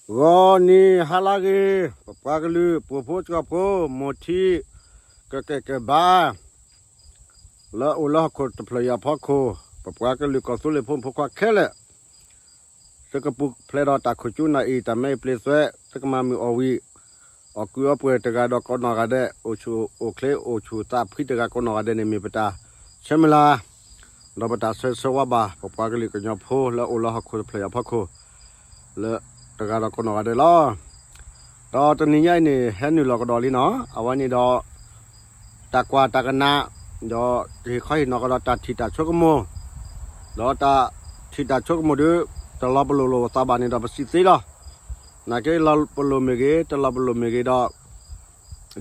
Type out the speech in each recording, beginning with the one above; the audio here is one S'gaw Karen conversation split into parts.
ဂီၤနံၤဟါလၢဂ့ၤ, ပပှၤကလုာ် ပှိၤဖိစှီၤဖိ, မိၢ်ထံး, ကကဲၣ်ကဘါ လၢအိၣ်လၢဟီၣ်ခိၣ်တဖျၢၣ်အံၤအဖီခိၣ်, ပပှၤကလုာ်ကီၢ်သူလ့ၤဖိမုၣ်ဖိခွါခဲလၢာ်, သုကပူၤဖျဲးဒီးတၢ်ခိၣ်ကၠူနၢ်အံၤ တၢ်မဲအံၤပျ့သွဲ, သုကမၤမုာ်အီၣ်ဝံၤ, အီၣ်ကုာ်အီပှဲၤတဂၤဒီးကိးနီၢ်ဂၤဒဲး, အိၣ်ဆူၣ်အိၣ်ချ့အိၣ်ဆူၣ်သးဖှံတဂၤကိးနီၢ်ဂၤဒဲးန့ၣ် မ့ၢ်ပတၢ်ဆၢမုၢ်လၢ် ဒီးပတၢ်ဆၢဂ့ၤဆၢဝါဘၣ် ပပှၤကလုာ်ကညီဖိလၢအိၣ်လၢဟီၣ်ခိၣ်တဖျၢၣ်အံၤအဖီခိၣ်, လၢတဂၤဒီးကိးနီၢ်ဂၤဒဲးလီၤ. ဒီးတနံၤညါအံၤန့ၣ် ဟဲနုာ်လီၤကဒီးလံနီၤ, အဝဲန့ၣ်ဒီး တၢ်ကွၢ်တၢ်ကနၣ်, ဒီးကဟ့ၣ်ခီဟ့ၣ်နီၤကဒီးတၢ်ထံၣ်တၢ်ဆိကမိၣ်, ဒီးတၢ်ထံၣ်တၢ်ဆိကမိၣ်ဒီး တလီၤပလိာ်လိာ်သးဘၣ်န့ၣ်ဒီးပစံးသ့လီၤ. နာ်က့လီၤပလိာ်မ့ၢ်ဂ့ၤ, တလီၤပလိာ်မ့ၢ်ဂ့ၤ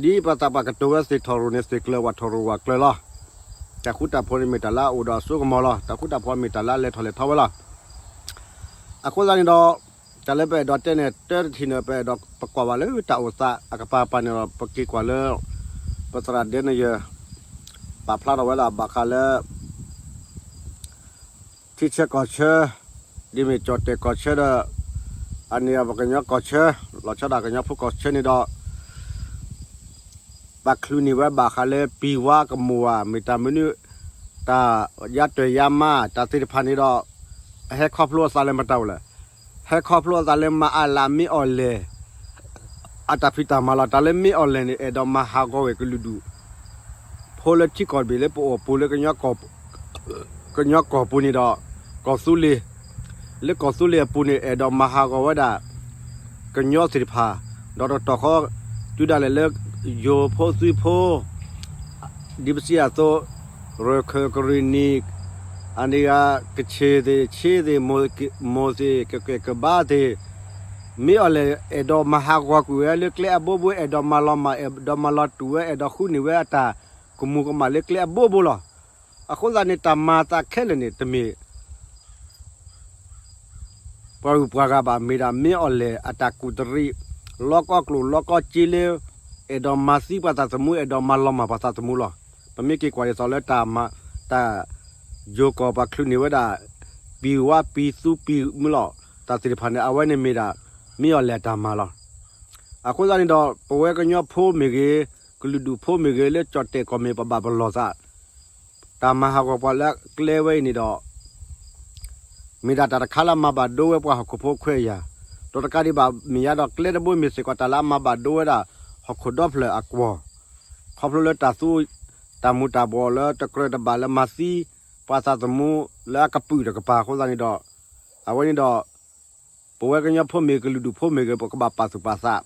ဒီး ဒ်ပသးပှၢ်ကတိၤဝဲသ့ၣ်ထီၣ်ရိၣ်န့ၣ် သ့ၣ်ကျၢၤဝၣ်ထီၣ်ရိၣ်ဝၣ်ကျၢၤလီၤ. တၢ်ဃူတၢ်ဖိးန့ၣ်မ့ၢ်တၢ်လၢအအိၣ်ဒီးအစိကမီၤလီၤ. တၢ်ဃူတၢ်ဖိးမ့ၢ်တၢ်လၢအလဲၤထီၣ်လဲၤထီဝဲလီၤ. အဃိသတးန့ၣ်ဒီး တၢ်လၢပအဲၣ်ဒိးတဲန့ၣ် တၢတထံၣ်န့ၣ် ပအဲၣ်ဒိးပကွၢ်ဘၣ်လၢတၢ်အိၣ်သးအကပၤပၤန့ၣ်ဒီး ပက့ၤကွၢ်လၢ ပသရၣ်ဒဲနယၢၢ် ပာ်ဖျါထီၣ်ဝဲဒၣ်ဘၣ်ဃးလၢ ထံဆၢကီၢ်ဆၢ, ဒ်မ့ၢ်ကၠီၣ်တဲၣ်ကီၢ်ဆၢဒီး အန့ၣ်ပကညီကီၢ်ဆၢ, လီၤဆီဒၣ်ကညီဖိကီၢ်ဆၢန့ၣ်ဒီး ပာ်ချုးန့ၢ်ဝဲဘၣ်ဃးလၢ ပံၤဝါကမိၣ်ဧါ, မ့ၢ်တၢ်မနုၤ, တၢ်ယါတၢၢ်ယါမါ တၢ်သ့ၣ်တဖၣ်န့ၣ်ဒီး အဟဲခီဖျိအသးလၢမတၤအိၣ်လဲၣ်. ဟဲခီဖျိအသးလၢမၤအးလးမ့ၢ်အီၣ်လဲၣ် အတၢ်ဖံးတၢ်မၤလီၤ. တၢ်လၢမ့ၢ်အီၣ်လဲၣ်န့ၣ် အဲၣ်ဒိးမၤဟးဂီၤဝဲကလုာ်ဒူၣ်ဖိလၢထံကီၢ်တဘ့ၣ်လၢပအိၣ်ပူၤလၢ ကညီကီၢ်ပူၤန့ၣ်ဒီး ကီၢ်သူလ့ၤ, လၢကီၢ်သူလ့ၤအပူၤန့ၣ် အဲၣ်ဒိးမၤဟးဂီၤဝဲဒၣ် ကညီသ့ၣ်တဖၣ်, ဒီးတတီၢ်ဃီ တုၤဒၣ်လဲာ်လၢ ယိၤဖိသုးဖိ ဒ်ပစံးအသိး ရခၢၣ်ကရ့ၣ်နံၣ်, အန့ၣ်ဂၤ ကဆ့ၣ်သ့ၣ် ဆ့သ့ၣ် မိၢ်သ့ၣ် ကကဲၣ်ကဘါသ့ၣ်, မ့ၢ်အီၣ်လဲၣ် အဲၣ်ဒိးမၤဟးဂီၤကွံာ်ဝဲလၢကျဲအဘိဘိ, အဲၣ်ဒိးမၤလီၤမၢ် အဲၣ်ဒိးမၤလီၤတူာ်ဝဲ, အဲၣ်ဒိးဃုန့ၢ်ဝဲအတၢ်ကမူၤကမၣ်လၢကျဲအဘိဘိလီၤ. အဃိသတးန့ၣ် တၢ်မၤသးခဲလၢာ်န့ၣ် တမ့ၢ် ပှၤဂုၤပှၤဂၤဘၣ်, မ့ၢ်ဒၣ်မ့ၢ်အီၣ်လဲၣ်အတၢ်ကူၣ်တရံး, လီကီကျိၣ်လီကီစ့လၢ အဲၣ်ဒိးမၤသံပှၤသးသမူ, အဲၣ်ဒိးမၤလီၤမၢ်ပှၤသးသမူလီၤ. ပမ့ၢ်က့ၤကွၢ်ဒ်သိးလၢတၢ်မၤ, တၢ်ယိၤကီၢ်ပှၤချုးန့ၢ်ဝဲဒၣ် ပံၤဝါပံၤသူပံၤမုၢ်လီၤ. တၢ်သ့ၣ်တဖၣ်န့ၣ် အဝဲန့ၣ်မ့ၢ်ဒၣ် မ့ၢ်အီၣ်လဲၣ်အတၢ်မၤလီၤ. အဃိသတးန့ၣ်ဒီး ပဝဲကညီဖိမ့ၢ်ဂ့ၤ, ကလုာ်ဒူၣ်ဖိမ့ၢ်ဂ့ၤ, လၢကၠီၣ်တဲၣ်ကီၢ်မ့ၢ်ပဘၣ်ပလီၢ်သး တၢ်မၤဟးဂီၤပှၤလၢကျဲဝဲအံၤန့ၣ်ဒီး မ့ၢ်ဒၣ်တၢ်တခါလၢအမၤဘၣ်ဒိဝဲပှၤဟီၣ်ခိၣ်ဖိခွဲးယာ်, ဒီးတကးဒံးဘၣ်မ့ၢ်ယါဒီးကျဲတဘိမ့ၢ်စ့ၢ်ကီးတၢ်လၢအမၤဘၣ်ဒိဝဲဒၣ် ဟီၣ်ခိၣ်ဒီဖျၢၣ်အကွီၢ်, ခီဖျိလၢတၢ်သူ တၢ်မူၤတၢ်ဘှီးလၢတကြၢးတဘၣ်လၢမၤသံ ပှၤသးသမူလၢအကပုာ်တကပၤအဃိသတးန့ၣ်ဒီး အဝဲန့ၣ်ဒီး ပဝဲကညီဖိမ့ၢ်ဂ့ၤ ကလုာ်ဒူၣ်ဖိမ့ၢ်ဂ့ၤ ပကဘၣ်ပာ်သူၣ်ပာ်သး,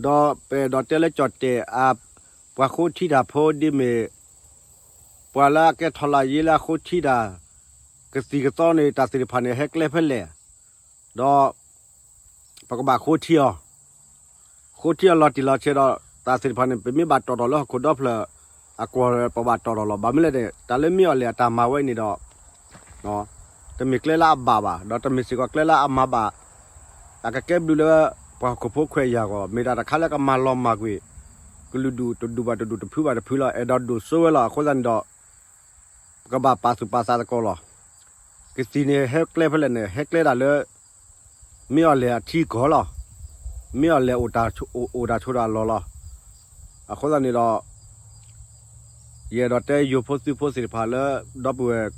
ဒီးပအဲၣ်ဒိးတဲလၢကၠီၣ်တဲၣ်အ ပှၤဃိထံတၢ်ဖိဒ်မ့ၢ် ပှၤလၢအကဲထီၣ်လၢယ့လၢအဃိထံတၢ် ကသံၣ်ကသီန့ၣ် တၢ်သ့ၣ်တဖၣ်န့ၣ် ဟဲကျဲဖဲလဲၣ်, ဒီး ပကဘၣ်ဃိထံအီၤ, ဃိထံအီၤလီၤတံၢ်လီၤဆဲးဒီး တၢ်သ့ၣ်တဖၣ်န့ၣ် ပမ့ၢ်ဘၣ်တီၣ်ထီၣ်လၢဟီၣ်ခိၣ်ဒီဖျၢၣ်အကွီၢ် ပဘၣ်တီၣ်ထီၣ်လီၤ. ဘၣ်မနုၤလဲၣ်န့ၣ် တၢ်လၢမ့ၢ်အီၣ်လဲၣ်အတၢ်မၤဝဲန့ၣ်ဒီး တမ့ၢ်ကျဲလၢအဘၣ်ဘၣ်, ဒီးတမ့ၢ်စ့ၢ်ကီးကျဲလၢအမၤဘၣ်, အကကဲဘျုးလၢ ပှၤဟီၣ်ခိၣ်ဖိခွဲးယာ်အဂီၢ်, မ့ၢ်ဒၣ်တၢ်တခါလၢကမၤလီၤမၢ်ကွံာ် ကလုာ်ဒူၣ်တဒူၣ်ဘၣ်တဒူၣ် တဖုဘၣ်တဖုလီၤ. အဲၣ်ဒိးဒိၣ်စိဝဲလီၤ. အဃိသတးန့ၣ်ဒီး ပကဘၣ်ပာ်သူၣ်ပာ်သးသကိးလီၤ. ကသံၣ်န့ၣ်ဟဲကျဲဖဲလဲၣ်န့ၣ် ဟဲကျဲဒၣ်လၢ မ့ၢ်အီၣ်လဲၣ်အထံအကီၢ်လီၤ. မ့ၢ်အီၣ်လဲၣ်အိၣ်တၢ်ဆိးတၢ်လီၢ်လီၤ. အဃိသတးန့ၣ်ဒီး ယအဲၣ်ဒိးတဲယိၤဖိသုးဖိသ့ၣ်တဖၣ်လၢ ဒီပုၢ်ဝဲၢ်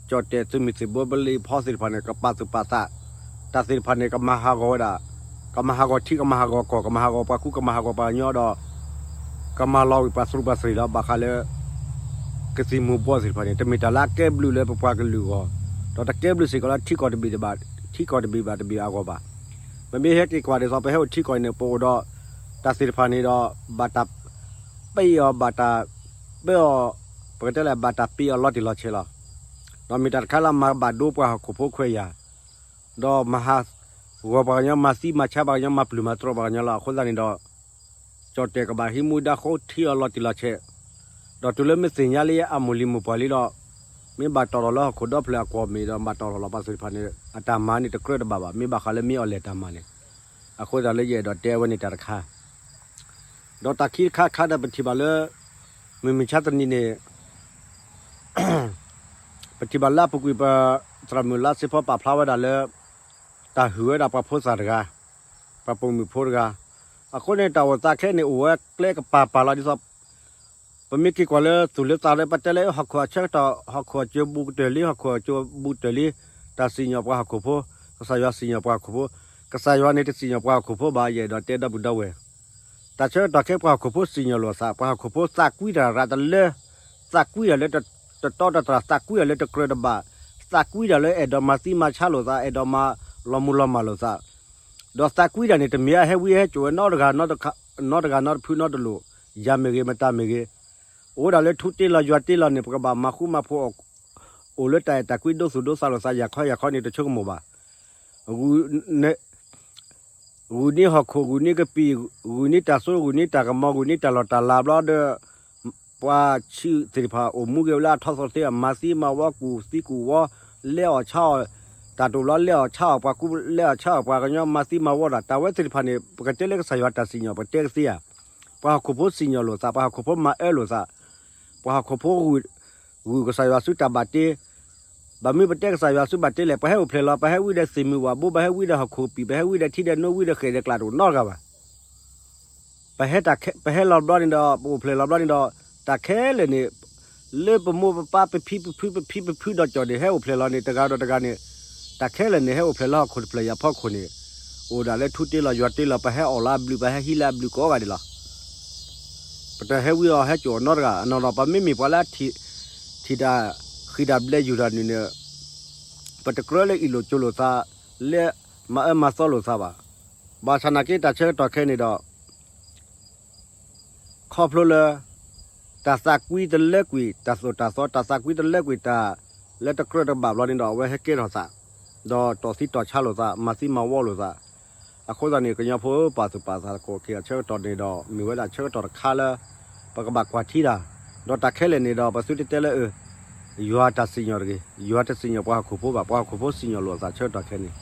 ကၠီၣ်တဲၣ်သုးမုၢ်သံၣ်ဘိ ဘလံးဖီသ့ၣ်တဖၣ်န့ၣ် ကပာ်သူၣ်ပာ်သး, တၢ်သ့ၣ်တဖၣ်န့ၣ် ကမၤဟးဂီၤဝဲဒၣ်, ကမၤဟးဂီၤထံ ကမၤဟးဂီၤကီၢ် ကမၤဟးဂီၤပှၤကူ ကမၤဟးဂီၤပှၤကညီဒီး ကမၤလီၤဝံၤပှၤသရူးပှၤသရံးလီၤ. ဘၣ်ဃးလၢ ကသံၣ်မူၤဘှီးသ့ၣ်တဖၣ်န့ၣ် တမ့ၢ်တၢ်လၢအကဲဘျုးလၢပပှၤကလုာ်အဂီၢ်, ဒီးတကဲဘျုးစ့ၢ်ကီးလၢထံကီၢ်တဘ့ၣ်ဘၣ်, ထံကီၢ်တဘ့ၣ်ဘၣ်တဘ့ၣ်အဂီၢ်ဘၣ်. ပမ့ၢ်ဟဲက့ၤကွၢ်ဒ်သိး ပဟဲအိၣ်ထံကီၢ်အံၤန့ၣ် ပအိၣ်ဒီး တၢ်သ့ၣ်တဖၣ်န့ၣ်ဒီး ဘၣ်တၢ်ပ့ၢ်အီၤ ဘၣ်တၢ်ပၢအီၤ, ပကတဲလၢဘၣ်တၢ်ပ့ၢ်အီၤလီၤတံၢ်လီၤဆဲးလီၤ. ဒီးမ့ၢ်တၢ်တခါလၢအမၤဘၣ်ဒိပှၤဟီၣ်ခိၣ်ဖိခွဲးယာ်, ဒီးမၤဟးဂီၤပှၤကညီ မၤသံမၤဆါပှၤကညီ မၤပျုၢ်မၤတြီပှၤကညီလီၤ. အဃိသတးန့ၣ်ဒီး ကၠီၣ်တဲၣ်ကဘၣ်ဟံးမူဒါဃိထံအီၤလီၤတံၢ်လီၤဆဲး, ဒီးတုၤလၢမ့ၢ်သ့ၣ်ညါလၢယဲအမိၢ်လံၤမိၢ်ပှၢ်လံဒီး မ့ၢ်ဘၣ်တီၣ်ထီၣ်လၢဟီၣ်ခိၣ်ဒီဖျၢၣ်အကွီၢ်မ့ၢ်ဒီး ဘၣ်တီၣ်ထီၣ်လီၤပှၤသ့ၣ်တဖၣ်န့ၣ် အတၢ်မၤန့ၣ်တကြၢးတဘၣ်ဘၣ်, မ့ၢ်ဘၣ်ဃးလၢမ့ၢ်အီၣ်လဲၣ်တၢ်မၤန့ၣ်, အဃိသတးလၢယအဲၣ်ဒိးတဲဝဲန့ၣ်တၢ်တခါ ဒီးတၢ်ခံတခါခါဒီးပထံၣ်ဘၣ်လၢ မုၢ်မဆါတနံၤန့ၣ် ပထံၣ်ဘၣ်လၢအပူၤကွံာ်ပသရၣ်မုၣ်လါစ့ဖီပာ်ဖျါဝဲဒၣ်လၢ တၢ်ဟုၣ်ဝဲဒၣ်ပှၤဖိသၣ်တဂၤ, ပှၤပိာ်မုၣ်ဖိတဂၤ. အဃိန့ၣ် တၢ်အိၣ်သးခဲအံၤန့ၣ် အိၣ်ဝဲကျဲကပၤပၤလီၤဒ်သိး ပမ့ၢ်က့ၤကွၢ်လၢသူၣ်လၢသးဒီး ပတဲလၢဟီၣ်ခိၣ်အဆၢကတီၢ် ဟီၣ်ခိၣ်အစၢၤဘူးကတၢၢ်လံ ဟီၣ်ခိၣ်အစၢၤဘူးကတၢၢ်လံ, တၢ်စံၣ်ညီၣ်ပှၤဟီၣ်ခိၣ်ဖိ, ကစၢ်ယွၤစံၣ်ညီၣ်ပှၤဟီၣ်ခိၣ်ဖိ, ကစၢ်ယွၤန့ၣ်တစံၣ်ညီၣ်ပှၤဟီၣ်ခိၣ်ဖိဘၣ် ယအဲၣ်ဒိးတဲဒီပုၢ်ဒီဝဲၢ် တၢ်ဆၢကတီၢ်ခဲအံၤ ပှၤဟီၣ်ခိၣ်ဖိစံၣ်ညီၣ်လိာ်သး, ပှၤဟီၣ်ခိၣ်ဖိသးကွံတၢ်ရးတလၢ, သးကွံတၢ်လၢတတီတတြၢ်, သးကွံတၢ်လၢတကြၢးတဘၣ်, သးကွံတၢ်လၢအဲၣ်ဒိးမၤသံမၤဆါလိာ်သး, အဲၣ်ဒိးမၤလီၤမုၢ်လီၤမၢ်လိာ်သး, ဒီးသးကွံတၢ်န့ၣ် တမ့ၢ်အဟဲဝံဟဲစိာ်ဝဲနီတဂၤ, နီတဂၤနီတဖုနီတလိၣ်, ယၤမ့ၢ်ဂ့ၤ မတၤမ့ၢ်ဂ့ၤ, အိၣ်ဒၣ်လၢထူတ့လီၤယွၤတ့လီၤန့ၣ် ပကဘၣ်မၤဃူမၤဖိး အိၣ်လၢတၢ်အဲၣ်တၢ်ကွံဒိသူၣ်ဒိသးလိာ်သး ယၤခီယၤခီန့ၣ် တဆိကမိၣ်ဘၣ် ဂုာ်န့ၢ်ဟီၣ်ခိၣ် ဂုာ်န့ၢ်ကပံာ်, ဂုာ်န့ၢ်တၢ်စိ ဂုာ်န့ၢ်တၢ်ကမီၤ ဂုာ်န့ၢ်တၢ်လီၢ်တၢ်လၤဘျီဒီး ပှၤဆံးသ့ၣ်တဖၣ်အိၣ်မူက့ၤဝဲလၢအထီၣ်သီသ့ အမၤသံမၤဝီ ကူၣ်သံကူၣ်ဝီ, လဲအီၣ်ဆါအီၣ်, တၢ်တိာ်ဘျီလဲအီၣ်ဆါအီၣ် ပှၤကူလဲအီၣ်ဆါအီၣ် ပှၤကညီမၤသံမၤဝီတၢ် တၢ်ဝဲသ့ၣ်တဖၣ်န့ၣ် ပကတဲလၢကစၢ်ယွၤတၢ်စံၣ်ညီၣ် ပတဲကသ့ဧါ. ပှၤဟီၣ်ခိၣ်ဖိစံၣ်ညီၣ်လိာ်သး, ပှၤဟီၣ်ခိၣ်ဖိမၤအၢလိာ်သး, ပှၤဟီၣ်ခိၣ်ဖိ ဂုာ်ကစၢ်ယွၤဆူတၢ်ဘၣ်တ့, ဘၣ်မနုၤပတဲကစၢ်ယွၤဆူဘၣ်တ့လဲၣ်. ပဟဲအိၣ်ဖျဲၣ်လီၤ ပဟဲဝံဒီးသ့ၣ်မုၢ်ဝၣ်ဘိ, ပဟဲဝံဒီးဟီၣ်ခိၣ်ပံာ်, ပဟဲဝံဒီးထံဒီးနိ ဝံဒီးဃဲၣ်ဒီးကျးတအိၣ်နီတဂၤဘၣ်. ပဟဲလီၤဘျီန့ၣ်ဒီး ပအိၣ်ဖျဲၣ်လီၤဘျီန့ၣ်ဒီး တၢ်ခဲလၢာ်န့ၣ် လၢပမိၢ်ပပၢ်ပဖံပဖု ပဖံပဖုဒီးကၠီၣ်န့ၣ် ဟဲအိၣ်ဖျဲၣ်လီၤန့ၣ် တဂၤဒီးတဂၤန့ၣ် တၢ်ခဲလၢာ်န့ၣ် ဟဲအိၣ်ဖျဲၣ်လၢဟီၣ်ခိၣ်တဖျၢၣ်ယာ်ဖီခိၣ်န့ၣ် အိၣ်ဒၣ်လၢထူတ့လီၤယွၤတ့လီၤ ပဟဲအီၣ်လၢအဘျုး ပဟဲဟံးလၢအဘျုးကိးဂၤဒဲးလီၤ. ပတဟဲဝံအီၤဟဲစိာ်အီၤနီတဂၤ အနီၢ်နီၢ် ပမ့မ့ၢ်ပှၤလၢ ထံၣ်တၢ်ဃံးတၢ်ဘျဲးယူၢ်တၢ်နုာ်န့ၣ် ပတကြၢးလၢအ့ၣ်လိာ်ကၠိလိာ်သး လၢမၤအၢမၤသီလိာ်သးဘၣ်. ဘၣ်ဆၣ်နာ်က့တၢ်ဆၢကတီၢ်ခဲအံၤန့ၣ်ဒီး ခီဖျိလၢ တၢ်သးကွံတလၢကွံာ်တၢ်သိၣ်တၢ်သီ တၢ်သးကွံတလၢကွံာ်တၢ်လၢတကြၢးတဘၣ်ဘျီန့ၣ်ဒီး အဝဲဟဲကဲထီၣ်သး ဒီးတီၣ်သံတီၣ်ဆါလိာ်သး မၤသံမၤဝီလိာ်သး အဃိသတးန့ၣ် ကညီဖိပာ်သူၣ်ပာ်သးသကိးက့ၤအဆၢကတီၢ်န့ၣ်ဒီး မ့ၢ်ဝဲဒၣ်ဆၢကတီၢ်တခါလၢ ပကဘၣ်ကွၢ်ထံတၢ် ဒီးတၢ်ခဲလၢာ်န့ၣ်ဒီး ပသုတတဲလၢ ယွၤတၢ်စံၣ်ညီၣ်တဂ့ၤ, ယွၤတစံၣ်ညီၣ်ပှၤဟီၣ်ခိၣ်ဖိဘၣ်, ပှၤဟီၣ်ခိၣ်ဖိစံၣ်ညီၣ်လိာ်အသးဆၢကတီၢ်ခဲအံၤန့ၣ်,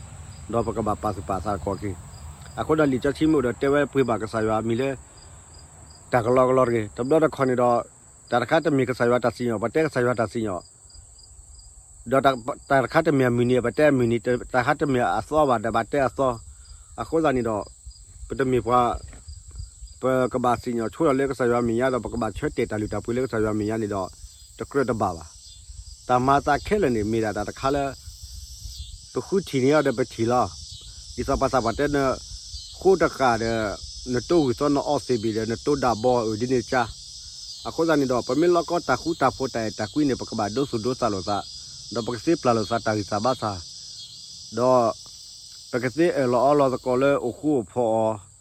ဒီးပကဘၣ်ပာ်သူၣ်ပာ်သးသကိးက့ၤ. အဃိဒီးလံာ်စီဆှံမ့ၢ်အိၣ်ဒီးတဲဝဲပှ့ၤဘၣ်ကစၢ်ယွၤအမံၤလၢ တၢ်ကလီကလီတဂ့ၤ, တဘျီတခီၣ်န့ၣ်ဒီး တၢ်တခါတမ့ၢ်ကစၢ်ယွၤတၢ်စံၣ်ညီၣ် ပတဲကစၢ်ယွၤတၢ်စံၣ်ညီၣ် ဒီးတၢ်တခါတမ့ၢ်အမုၢ်နံၤ ပတဲအမုၢ်နံၤ, တၢ်တခါတမ့ၢ်အသီဘၣ်ဒီး ပတဲအသီ. အဃိသတးန့ၣ်ဒီး ပတမ့ၢ်ပှၤ ပကဘၣ်စံၣ်ညီၣ်ဆိဒီးလၢကစၢ်ယွၤမဲာ်ညါဒီး ပကဘၣ်ဆၢတဲာ်တၢ်လုၢ်တၢ်ပှ့ၤလၢကစၢ်ယွၤမဲာ်ညါန့ၣ်ဒီး တကြၢးတဘၣ်ဘၣ်. တၢ်မၤသးခဲလၢာ်န့ၣ် မ့ၢ်ဒၣ်တၢ်တခါလၢ ပဃုထံၣ်န့ၢ်အီၤဒီးပထံၣ်လီၤ. ဒ်သိးပှၤသးပှၢ်တဲ နဃိတဃာ်ဒီး နတိဂုၢ်သီ နအီသံးဘ့ၣ်ဒီး နတိဒၣ်ဘီအုၣ်ဒ်န့ၣ်ကါ. အဃိသတးန့ၣ်ဒီး ပမ့ၢ်လီၢ်ကီတၢ်ဃူတၢ်ဖိးတၢ်အဲၣ်တၢ်ကွံန့ၣ် ပကဘၣ်ဒိသူၣ်ဒိသးလိာ်သး, ဒီးပကသ့ပျၢ်လိာ်သးတၢ်ဂံၢ်စၢ်ဘါစၢ်, ဒီး ပကသ့အၢၣ်လီၤအီလီၤသကိးလၢအိၣ်ဃူအိၣ်ဖိးအီၤ,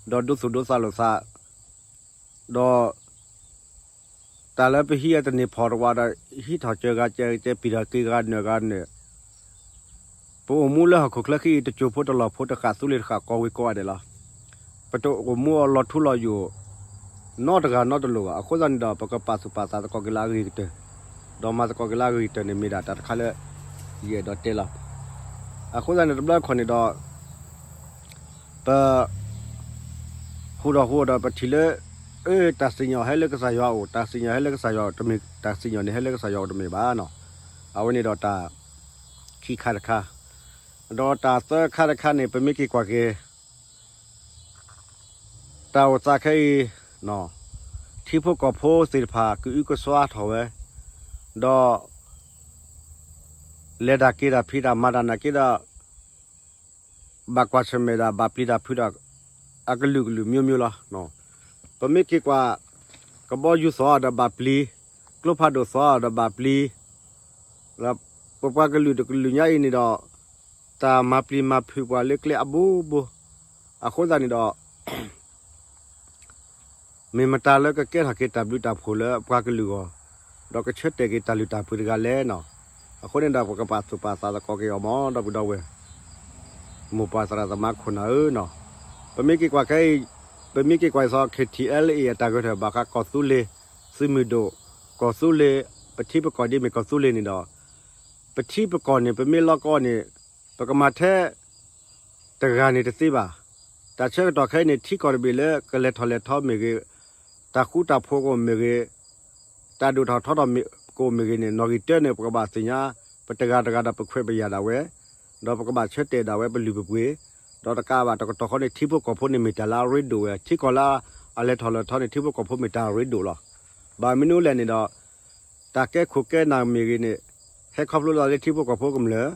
ဒီးဒိသူၣ်ဒိသးလိာ်သး, ဒီး တၢ်လၢပဟံးအတန့ၢ်ဖီၣ်တဝးဒီး ဟံးထီၣ်စၢၤဂၤစၢၤကဲ ပံာ်ထီၣ်က့ၤဂၤနၢၤဂၤနၢၤ, ပအိၣ်မူလၢဟီၣ်ခိၣ်ချၢခံအံၤ တစိၢ်ဖိတလီၢ်ဖိတဃာ်သူလ့ၤတဃာ်ကီဝံၤကိးဂၤဒဲးလီၤ. ပတအိၣ်မူအီၤလီၤထူလီၤယိာ် နီတဂၤနီတလိၤဘၣ်. အဃိသတးန့ၣ်ဒီး ပကပာ်သူၣ်ပာ်သးသကိးက့ၤလၢအဂ့ၤကတၢၢ်, ဒီးမၤသကိးက့ၤလၢအဂ့ၤကတၢၢ်န့ၣ် မ့ၢ်ဒၣ်တၢ်တခါလၢ ယအဲၣ်ဒိးတဲလီၤ. အဃိသတးန့ၣ် တဘျီတခီၣ်န့ၣ်ဒီး ပ ဟူးဒီးဟူးဒီးပထံၣ်လၢ အၢ တၢ်စံၣ်ညီၣ်ဟဲလၢကစၢ်ယွၤအိၣ်, တၢ်စံၣ်ညီၣ်ဟဲလၢကစၢ်ယွၤအိၣ်တမ့ၢ်, တၢ်စံၣ်ညီၣ်န့ၣ်ဟဲလၢကစၢ်ယွၤအိၣ်တမ့ၢ်ဘၣ်နီၤ. အဝဲန့ၣ်ဒီးတၢ်ခံခါတခါ, ဒီးတၢ်သၢခါတခါန့ၣ် ပမ့ၢ်က့ၤကွၢ်က့ၤ တၢ်အိၣ်သးခဲအံၤ ထံဖိကီၢ်ဖိသ့ၣ်တဖၣ် ကအုကစွါထီၣ်ဝဲ, ဒီး လဲၤတၢ်က့ၤတၢ်ဖံးတၢ်မၤတၢ်နာ်က့ဒီး ဘၣ်ကွၢ်ဆၢၣ်မဲာ်ဒၣ် ဘၣ်ပျံၤတၢ်ဖုးတၢ် အကလုာ်ကလုာ်မျိုးမျိုးလီၤ. ပမ့ၢ်က့ၤကွၢ် ကဘီယူၤသီၣ်ဒီးဘၣ်ပျံၤ, ကျိဖးဒိၣ်သီၣ်ဒီးဘၣ်ပျံၤ, ဒီးပပှၤကလုာ်တကလုာ်ညါအံၤန့ၣ်ဒီး တၢ်မၤပျံၤမၤဖုးပှၤလၢကျဲအဘိဘိ, အဃိသတးန့ၣ်ဒီး မ့ၢ်မတၤလၢကကဲထီၣ်က့ၤတၢ်ဘျုးတၢ်ဖှိၣ်လၢပှၤကလုာ်အဂီၢ်, ဒီးကဆၢတဲာ်က့ၤတၢ်လုၢ်တၢ်ပှ့ၤတဂၤလဲၣ်နီၤ. အဃိန့ၣ်ဒီး ပကပာ်သူၣ်ပာ်သးသကိးက့ၤအီၤမး ဒီပုၢ်ဒီဝဲၢ် မိၢ်ပၢ်သရၣ်သမါခိၣ်နၢ်ဧၢနီၤ. ပမ့ၢ်က့ၤကွၢ်ခဲအံၤ, ပမ့ၢ်က့ၤကွၢ်အံၤသီ ခ့ၣ်ထံၣ်အဲလ်အ့ၣ် အတၢ်ဂဲၤထၢၣ်ဘၣ်ဃးကီၢ်သူလ့ၤ, သုးမုၢ်ဒိၣ်, ကီၢ်သူလ့ၤ, ပထံပကီၢ်ဒ်မ့ၢ်ကီၢ်သူလ့ၤန့ၣ်ဒီး ပထံပကီၢ်န့ၣ် ပမ့ၢ်လီၢ်ကီန့ၣ် ပကမၤထဲ တဂၤန့ၣ်တသ့ဘၣ်. တၢ်ဆၢကတီၢ်ခဲအံၤန့ၣ် ထံကီၢ်တဘ့ၣ်လၢကလဲၤထီၣ်လဲၤထီမ့ၢ်ဂ့ၤ, တၢ်ဃူတၢ်ဖိးကအိၣ်မ့ၢ်ဂ့ၤ, တၢ်ဒိၣ်ထီၣ်ထီထီၣ်ကအိၣ်မ့ၢ်ဂ့ၤန့ၣ် နီၣ်ဂံၢ်တၢန့ၣ် ပကဘၣ်သ့ၣ်ညါ ပတဂၤတဂၤဒီးပခွဲးပယာ်ဒၣ်ဝဲ, ဒီးပကဘၣ်ဆၢတဲာ်ဒၣ်ဝဲပလုၢ်ပပှ့ၤ, ဒီးတကးဘၣ်တကတီၢ်ဃီန့ၣ် ထံဖိကီၢ်ဖိန့ၣ်မ့ၢ်တၢ်လၢအရ့ဒိၣ်ဝဲ, ထံကီၢ်လၢအလဲၤထီၣ်လဲၤထီန့ၣ် ထံဖိကီၢ်ဖိမ့ၢ်တၢ်အရ့ဒိၣ်လီၤ. ဘၣ်မနုၤလဲၣ်န့ၣ်ဒီး တၢ်ကဲခိၣ်ကဲနၢ်မ့ၢ်ဂ့ၤန့ၣ် ဟဲခီဖျိလၢသးလၢထံဖိကီၢ်ဖိကမျၢၢ်,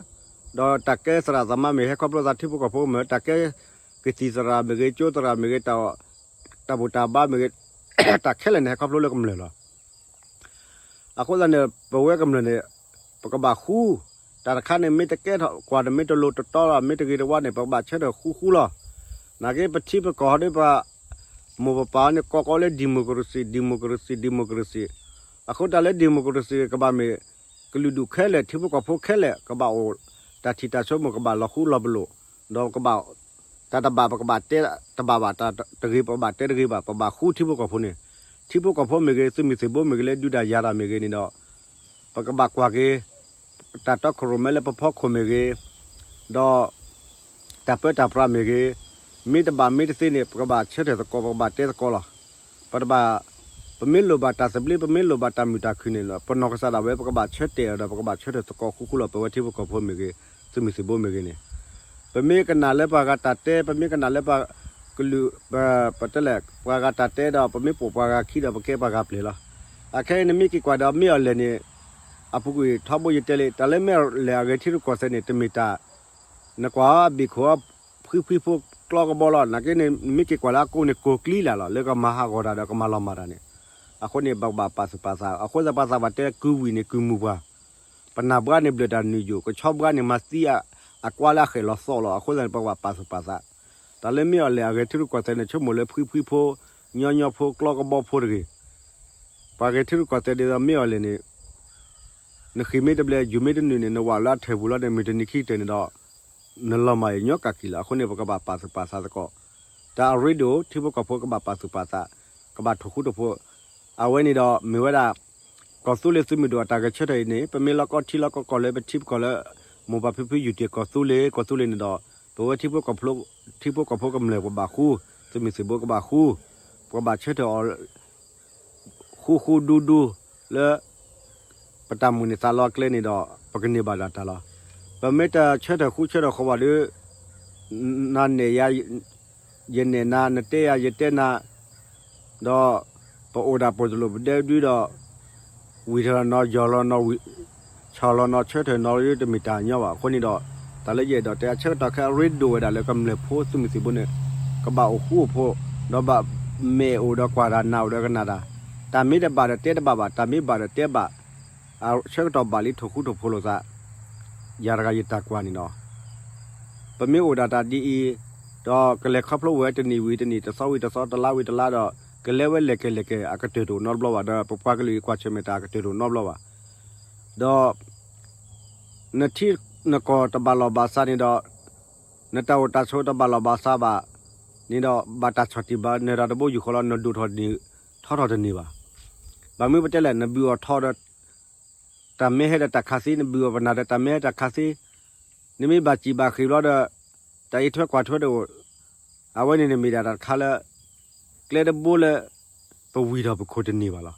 ဒီးတၢ်ကဲသရၣ်သမါမ့ၢ်ဂ့ၤ ဟဲခီဖျိသးထံဖိကီၢ်ဖိကမျၢၢ်, တၢ်ကဲကသံၣ်သရၣ်မ့ၢ်ဂ့ၤ ကၠိသရၣ်မ့ၢ်ဂ့ၤ တၢ် တၢ်ဘူၣ်တၢ်ဘါမ့ၢ်ဂ့ၤ တၢ်ခဲလၢာ်န့ၣ် ဟဲခီဖျိလၢကမျၢၢ်လီၤ. အဃိသတးန့ၣ် ပဝဲကမျၢၢ်န့ၣ် ပကဘၣ်ဃူ, တၢ်တခါန့ၣ် မ့ၢ်တကဲထီၣ်ကွၢ်ဒီး မ့ၢ်တလိၤတတီဒီး မ့ၢ်တဂ့ၤတဝါန့ၣ် ပကဘၣ်ဆၢထၢၣ်ဃူဃူလီၤ. နာ်က့ပထံပကီၢ်ဒီးပ မိၢ်ပပၢ်န့ၣ် ကိးကိးလၢ democracy democracy democracy, အဃိတၢ်လၢ democracy ကဘၣ်မ့ၢ် ကလုာ်ဒူၣ်ခဲလၢာ် ထံဖိကီၢ်ဖိခဲလၢာ် ကဘၣ်အိၣ် တၢ်ထံၣ်တၢ်ဆိကမိၣ် ကဘၣ်လီၤဃူလီၤပလိာ်, ဒီးကဘၣ် တၢ်တဘၣ်ပကဘၣ်တဲတဘၣ်ဘၣ်, တၢ်တဂ့ၤပကဘၣ်တဲတဂ့ၤဘၣ်, ပဘၣ်ဃူထံဖိကီၢ်ဖိန့ၣ်, ထံဖိကီၢ်ဖိမ့ၢ်ဂ့ၤ သုးမုၢ်သံၣ်ဘိမ့ၢ်ဂ့ၤ လၢဒုးတၢ်ယၤတၢ်မ့ၢ်ဂ့ၤန့ၣ်ဒီး ပကဘၣ်ကွၢ်က့ၤ တၢ်တီခိၣ်ရိၣ်မဲလၢပဖီခိၣ်မ့ၢ်ဂ့ၤ, ဒီး တၢ်ပၢတၢ်ပြးမ့ၢ်ဂ့ၤ, မ့ၢ်တဘၣ်မ့ၢ်တသ့န့ၣ် ပကဘၣ်ဆၢထၢၣ်သကိး ပကဘၣ်တဲသကိးလီၤ. ပတဘၣ် ပမ့ၢ်လိၣ်ဘၣ်တၢ်သဘျ့ ပမ့ၢ်လိၣ်ဘၣ်တၢ်မုာ်တၢ်ခုၣ်န့ၣ် ပနီၢ်ကစၢ်ဒၣ်ဝဲ ပကဘၣ်ဆၢတဲာ်အီၤဒီး ပကဘၣ်ဆၢထၢၣ်သကိးဃူဃူလီၤ ပဝဲထံဖိကီၢ်ဖိမ့ၢ်ဂ့ၤ, သုးမုၢ်သံၣ်ဘိမ့ၢ်ဂ့ၤန့ၣ်, ပမ့ၢ်ကနၣ်လၢပှၤဂၤတၢ်တဲ ပမ့ၢ်ကနၣ်လၢပှၤကလုာ် ပတဲလဲၣ် ပှၤဂၤတၢ်တဲဒီး ပမ့ၢ်ပိာ်ပှၤဂၤခံဒီး ပကဲပှၤဂၤပျဲၢ်လီၤ. အခဲအံၤန့ၣ် မ့ၢ်က့ၤကွၢ်ဒီး မ့ၢ်အီၤလဲၣ်န့ၣ် အပူၤကွံာ်ထီဘိယတဲလံ တၢ်လၢမ့ၢ်အီၤလဲၣ်အဂဲၤထံရူၢ်ကီၢ်သဲးန့ၣ် တမ့ၢ်တၢ် နကွၢ်ဘ့ၣ်ခိၣ်အီၤ ဖှံဖှံဖိကျီကဘီလီၤ. နာ်က့န့ၣ် မ့ၢ်က့ၤကွၢ်လၢအကိးန့ၣ် ကိၢ်ကျံလၢ်လီၤ လၢကမၤဟးဂီၤတၢ်ဒီးကမၤလီၤမၢ်တၢ်န့ၣ်, အဃိန့ၣ် ပကဘၣ်ပာ်သူၣ်ပာ်သး အဃိသတးပှၤသးပှၢ်တဲကုဝံၣ်န့ၣ် ကုၢ်မူၢ်ပှၢ်, ပနၢ်ဘှါန့ၣ်ဘျၢၣ်တၢ်နုာ်ယိာ် ကဆီဘှါန့ၣ်မၤသံအကွါလၢအဃဲၣ်လီၤသီလီၤ. အဃိသတးန့ၣ် ပကဘၣ်ပာ်သူၣ်ပာ်သး, တၢ်လၢမ့ၢ်အီၤလဲၣ်အဂဲၤထံရူၢ်ကီၢ်သဲးန့ၣ် ဆိကမိၣ်လၢဖှံဖှံဖိ ညီညီဖိ ကျီကဘီဖိတဂ့ၤ. ပှၤဂဲၤထံရူၢ်ကီၢ်သဲးဒ်သိးမ့ၢ်အီၤလဲၣ်န့ၣ် နဃ့ၢ်မ့ၢ်တဘျဲၣ် ယူၤမ့ၢ်တနုာ်န့ၣ် နဝၣ်လၢအထၢၣ်ပူၤလီၤန့ၣ် မုၢ်တနံၤခံကတၢၢ်န့ၣ်ဒီး နလီၤမၢ်အံၤညီကးကံၢ်လီၤ. အဃိန့ၣ် ပကဘၣ်ပာ်သူၣ်ပာ်သးသကိး, တၢ်အရ့ဒိၣ် ထံဖိကီၢ်ဖိကဘၣ်ပာ်သူၣ်ပာ်သး, ကဘၣ်ထိၣ်ဃူထိၣ်ဖိး, အဝဲန့ၣ်ဒီးမ့ၢ်ဝဲဒၣ် ကီၢ်သူလ့ၤသုးမုၢ်ဒိၣ်အတၢ်ဂဲၤဆၢထၢၣ်အံၤန့ၣ် ပမ့ၢ်လီၢ်ကီထံလီၢ်ကီကီၢ်လၢပထံပကီၢ်လၢ မိၢ်ပၢ်ဖံဖုယူၤတ့ၢ်ကီၢ်သူလ့ၤ ကီၢ်သူလ့ၤန့ၣ်ဒီး ပဝဲထံဖိကီၢ်ဖိ ထံဖိကီၢ်ဖိကမျၢၢ်ပဘၣ်ဃူ, သုးမုၢ်သံၣ်ဘိကဘၣ်ဃူ, ပကဘၣ်ဆၢထၢၣ်အီၤ ဃူဃူဒူဒူ လၢ ပတၢ်မုၢ်န့ၢ်သးလီအကျဲန့ၣ်ဒီး ပကန့ၢ်ဘၣ်ဒၣ်တၢ်လီၤ. ပမ့ၢ်တဆၢထၢၣ်ဃူဆၢထၢၣ်ဃီဘၣ်ဒီး နနဲၣ်ယၤ ယနဲၣ်နၤ နတဲယၤ ယတဲနၤ ဒီး ပအိၣ်ဒၣ်ပိာ်တလိာ်ပဒဲဒုဒီး ဝံၢ်ထီၣ်နီၤ ယီၢ်လီၤနီၤ ဆီၣ်လီၤနီၤ ဆၢထၢၣ်နီၤ တမ့ၢ်တၢ်ညီဘၣ်. အဃိန့ၣ်ဒီး တၢ်လၢယအဲၣ်ဒိးတဲအဆၢကတီၢ်ခဲအံၤ အရ့ဒိၣ်ဝဲဒၣ်လၢကမျၢၢ်ဖိသုးမုၢ်သံၣ်ဘိန့ၣ် ကဘၣ်အိၣ်ဃူအိၣ်ဖိး ဒီးဘၣ်မဲာ်အိၣ်ဒီးကွၢ်တၢ် နၢ်အိၣ်ဒီးကနၣ်တၢ်, တၢ်မ့ၢ်တဘၣ်ဒီးတဲတဘၣ်ဘၣ်, တၢ်မ့ၢ်ဘၣ်ဒီးတဲဘၣ်, အဆၢကတီၢ်ဘၣ်လံထိၣ်ဃူထိၣ်ဖိးလိာ်သး ယၤတဂၤယတၢ်ကွၢ်န့ၣ်လီၤ. ပမ့ၢ်အိၣ်ဒၣ်တၢ်ဒ်အံၤ ဒီးကလဲၤခီဖျိဝဲတနံၣ်ဝံၤတနံၣ် တသီဝံၤတသီ တလါဝံၤတလါဒီး ကလဲၤဝဲလဲၤကဲလဲၤကဲ အကတၢၢ်တအိၣ်နီတဘျီဘၣ် ဒီးပပှၤကလုာ်အကွၢ်ဆၢၣ်မဲာ်တၢ်အကတၢၢ်တအိၣ်နီတဘျီဘၣ်. ဒီး နထံနကီၢ်တဘၣ်လီၢ်ဘၣ်စးန့ၣ်ဒီး နတၢ်အိၣ်တၢ်ဆိးတဘၣ်လီၢ်ဘၣ်စးဘၣ်န့ၣ်ဒီး ဘၣ်တၢ်ဆီၣ်တံၢ်ဘၣ်နၢၤတၢ်တဘိယူၢ်ဃီလီၤ နဒိၣ်ထီၣ်န့ၣ် ထီထီၣ်တန့ၢ်ဘၣ်. ဘၣ်မနုၤပတဲလဲၣ် နဘုၣ်အီၣ်ထီၣ်ဒီး တၢ်မ့ၢ်ဟဲဒီးတၢ်ခးသ့, နဘုၣ်အီၣ်ပနၢ်ဒီးတၢ်မ့ၢ်ဟဲတၢ်ခးသ့, နမ့ၢ်ဘၣ်စံၣ်ဘၣ်ဃ့ၢ်ဘျီဒီး တၢ်အံးထွဲကွၢ်ထွဲတအိၣ်, အဝဲန့ၣ်န့ၣ်မ့ၢ်ဒၣ်တၢ်တခါလၢ ကျဲတဘိလၢ ပဝံၤထီၣ်ပခိၣ်တန့ၢ်ဘၣ်လီၤ.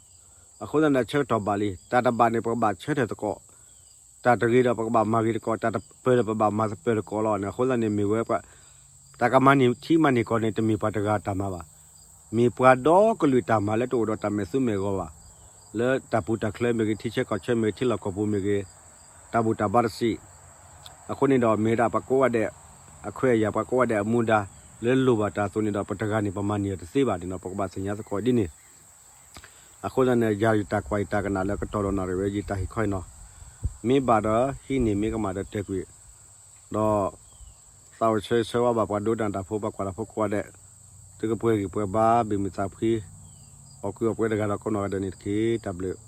အဃိသတးန့ၣ် ဆၢကတီၢ်ဘၣ်လံ, တၢ်တဘၣ်န့ၣ် ပကဘၣ်ဆၢထၢၣ်သကိး, တၢ်တဂ့ၤဒီးပကဘၣ်မၤဂ့ၤသကိး, တၢ်တပၢၤဒီးပဘၣ်မၤပၢၤသကိးလီၤန့ၣ်. အဃိသတးန့ၣ် မ့ၢ်ဝဲ တၢ်ကမၤန့ၢ်ထံမၤန့ၢ်ကီၢ်န့ၣ် တမ့ၢ်ပှၤတဂၤတၢ်မၤဘၣ်. မ့ၢ်ပှၤဒီကလုာ်တၢ်မၤလၢတအိၣ်ဒီးတၢ်မဲာ်သူမဲာ်ဂီၤဘၣ်, လၢတၢ်ပူၤတၢ်ချၢမ့ၢ်ဂ့ၤ, ထံဆၢကီၢ်ဆၢမ့ၢ်ဂ့ၤ, ထံလီၢ်ကီၢ်ပူၤမ့ၢ်ဂ့ၤ, တၢ်ဘူၣ်တၢ်ဘါတဆံး. အဃိန့ၣ်ဒီး မ့ၢ်ဝဲဒၣ်ပှၤကိးဂၤဒဲး အခွဲးအယာ်, ပှၤကိးဂၤဒဲးအမူဒါ လၢလိၣ်ဘၣ်တၢ်အသိးန့ၣ်ဒီး ပတဂၤန့ၣ် ပမၤန့ၢ်အီၤတသ့ဘၣ်န့ၣ်လီၤ. ပကဘၣ်သ့ၣ်ညါသကိးဒ်န့ၣ်. အဃိသတးန့ၣ် ယၤယတၢ်ကွၢ်ယတၢ်ကနၣ်လၢကတီၢ်ဒီးနၣ်ရံၣ်ဝဲ ယတၢ်ဟ့ၣ်ခီအံၤလီၤ. မ့ၢ်ဘၣ်ဒီးဟံးန့ၢ်, မ့ၢ်ကမၣ်ဒီးတဲကွံာ်, ဒီး သးအိၣ်ဆၢဂ့ၤဆၢဝါဘၣ်ပှၤဒိကနၣ်တၢ်ဖိ ပှၤကွၢ်တၢ်ဖိကိးဂၤဒဲး, သုကပှဲၤဂံၢ်ပှဲၤဘါ ဘၣ်မုာ်သးဖှံ, အီၣ်ကုၢ်အီၣ်ပှဲၤတဂၤဒီးကိးနီၢ်ဂၤဒဲးန့ၣ်တက့ၢ်. တၢ်ဘျုး.